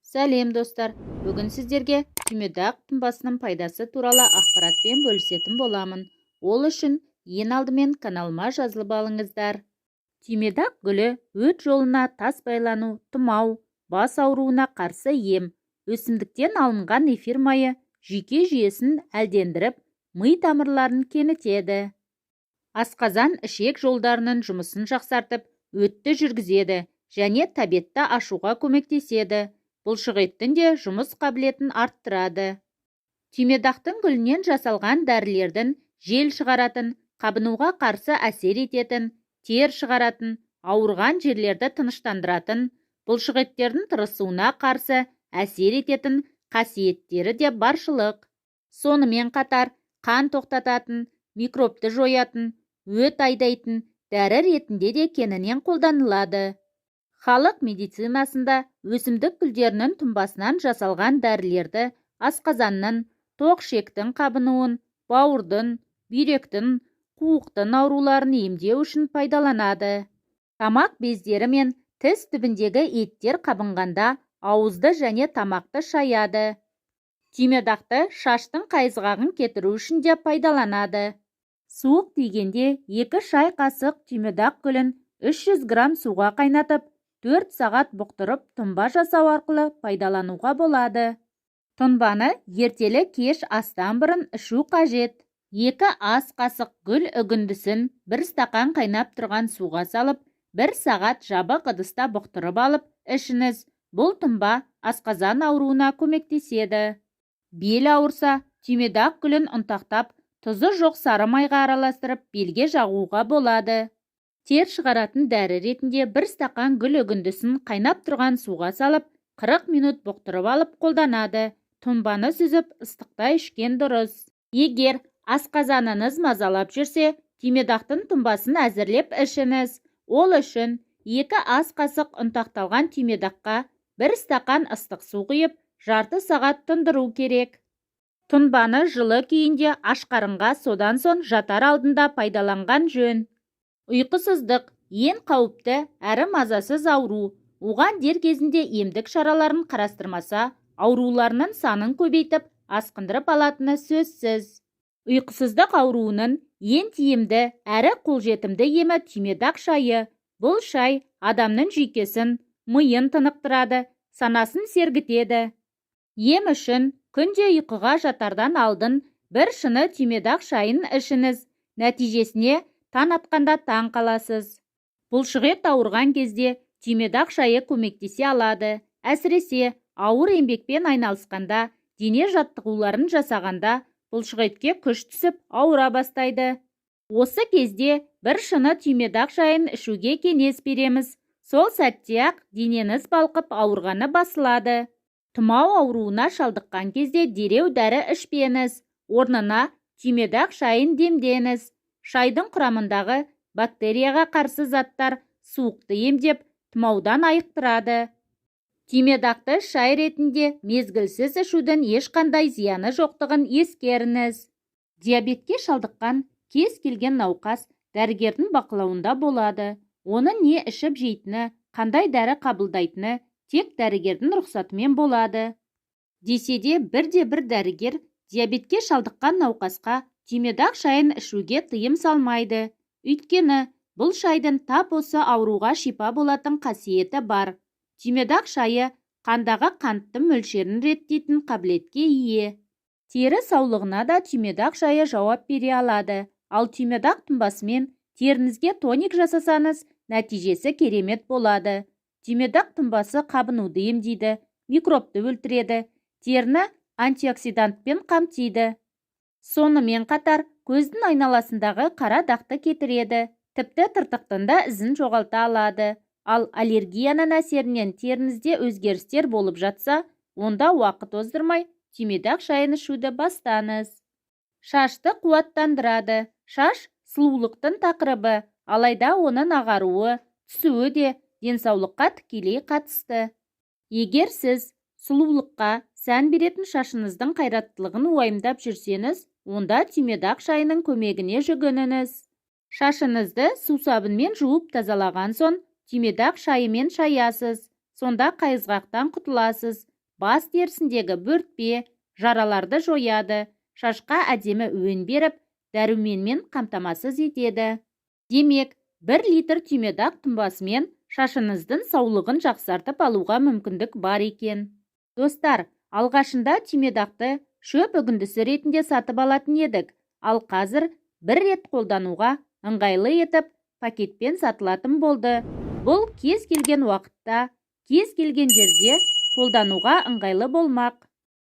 Сәлем, достар! Бүгін сіздерге түймедақ тұнбасының пайдасы туралы ақпаратпен бөлісетін боламын. Ол үшін ең алдымен каналыма жазылып алыңыздар. Түймедақ гүлі өт жолына тас байлану, тұмау, бас ауруына қарсы ем. Өсімдіктен алынған эфир майы жүйке жүйесін әлдендіріп, ми тамырларын кеңітеді. Асқазан, ішек жолдарының жұмысын жақсартып, өтті жүргізеді және тәбетті ашуға көмектеседі. Бұлшықеттің де жұмыс қабілетін арттырады. Түймедақтың гүлінен жасалған дәрілердің жел шығаратын, қабынуға қарсы әсер ететін, тер шығаратын, ауырған жерлерді тыныштандыратын, бұлшықеттердің тырысуына қарсы әсер ететін қасиеттері де баршылық. Сонымен қатар қан тоқтататын, микробты жоятын, өт айдайтын дәрі ретінде де кеңінен қолданылады. Халық медицинасында өсімдік гүлдерінің тұнбасынан жасалған дәрілерді асқазанның, тоқ ішектің қабынуын, бауырдың, бүйректің, қуықтың ауруларын емдеу үшін пайдаланады. Тамақ бездері мен тіс түбіндегі еттер қабынғанда ауызды және тамақты шаяды. Түймедақты шаштың қайызғағын кетіру үшін де пайдаланады. Суық тигенде 2 шай қасық түймедақ гүлін 300 грамм суға қайнатып, 4 сағат бұқтырып, тұнба жасау арқылы пайдалануға болады. Тұнбаны ертелі кеш астан бұрын ішу қажет. 2 ас қасық гүл үгіндісін 1 стақан қайнап тұрған суға салып, 1 сағат жабық ыдыста бұқтырып алып ішіңіз. Бұл тұнба асқазан ауруына көмектеседі. Бел ауырса, түймедақ гүлін ұнтақтап, тұзы жоқ сары майға араластырып, белге жағуға болады. Тер шығаратын дәрі ретінде 1 стақан гүл үгіндісін қайнап тұрған суға салып, 40 минут бұқтырып алып қолданады. Тұнбаны сүзіп, ыстықта ішкен дұрыс. Егер асқазаныңыз мазалап жүрсе, түймедақтың тұнбасын әзірлеп ішіңіз. Ол үшін 2 ас қасық ұнтақталған түймедаққа 1 стақан ыстық су құйып, жарты сағат тұндыру керек. Тұнбаны жылы күйінде аш қарынға, содан соң жатар алдында пайдаланған жөн. Ұйқысыздық ең қауіпті әрі мазасыз ауру. Оған дер кезінде емдік шараларын қарастырмаса, ауруларының санын көбейтіп, асқындырып алатыны сөзсіз. Ұйқысыздық ауруының ең тиімді әрі қолжетімді емі түймедақ шайы. Бұл шай адамның жүйкесін, миын тынықтырады, санасын сергітеді. Ем үшін күнде ұйқыға жатардан алдын бір шыны түймедақ шайын ішіңіз. Нәтижесіне таң атқанда таң қаласыз. Бұлшықет ауырған кезде түймедақ шайы көмектесе алады. Әсіресе ауыр еңбекпен айналысқанда, дене жаттығуларын жасағанда бұлшықетке күш түсіп, ауыра бастайды. Осы кезде бір шыны түймедақ шайын ішуге кеңес береміз. Сол сәтте-ақ денеңіз балқып, ауырғаны басылады. Тұмау ауруына шалдыққан кезде дереу дәрі ішпеңіз. Орнына түймедақ шайын демдеңіз. Шайдың құрамындағы бактерияға қарсы заттар суықты емдеп, тұмаудан айықтырады. Түймедақты шай ретінде мезгілсіз ішудің ешқандай зияны жоқтығын ескеріңіз. Диабетке шалдыққан кез келген науқас дәрігердің бақылауында болады. Оның не ішіп жейтіні, қандай дәрі қабылдайтыны тек дәрігердің рұқсатымен болады. Десе де, бірде-бір дәрігер диабетке шалдыққан науқасқа түймедақ шайын ішуге тыйым салмайды. Өйткені бұл шайдың тап осы ауруға шипа болатын қасиеті бар. Түймедақ шайы қандағы қанттың мөлшерін реттейтін қабілетке ие. Тері саулығына да түймедақ шайы жауап бере алады. Ал түймедақ тұнбасымен теріңізге тоник жасасаңыз, нәтижесі керемет болады. Түймедақ тұнбасы қабынуды емдейді, микробты өлтіреді, теріні антиоксидантпен қамтиды. Сонымен қатар көздің айналасындағы қара дақты кетіреді, тіпті тыртықтың да ізін жоғалта алады. Ал аллергияның әсерінен теріңізде өзгерістер болып жатса, онда уақыт оздырмай түймедақ шайын ішуді бастаңыз. Шашты қуаттандырады. Шаш сұлулықтың тақырыбы, алайда оның ағаруы, түсуі де денсаулыққа тікелей қатысты. Егер сіз сұлулыққа сән беретін шашыңыздың қайраттылығын уайымдап жүрсеңіз, онда түймедақ шайының көмегіне жүгініңіз. Шашыңызды сусабынмен жуып тазалаған соң, түймедақ шайымен шаясыз. Сонда қайызғақтан құтыласыз. Бас терісіндегі бөртпе, жараларды жояды, шашқа әдемі өң беріп, дәруменмен қамтамасыз етеді. Демек, 1 литр түймедақ тұнбасымен шашыңыздың саулығын жақсартып алуға мүмкіндік бар екен. Достар, алғашында түймедақты шөп үгіндісі ретінде сатып алатын едік, ал қазір бір рет қолдануға ыңғайлы етіп пакетпен сатылатын болды. Бұл кез келген уақытта, кез келген жерде қолдануға ыңғайлы болмақ.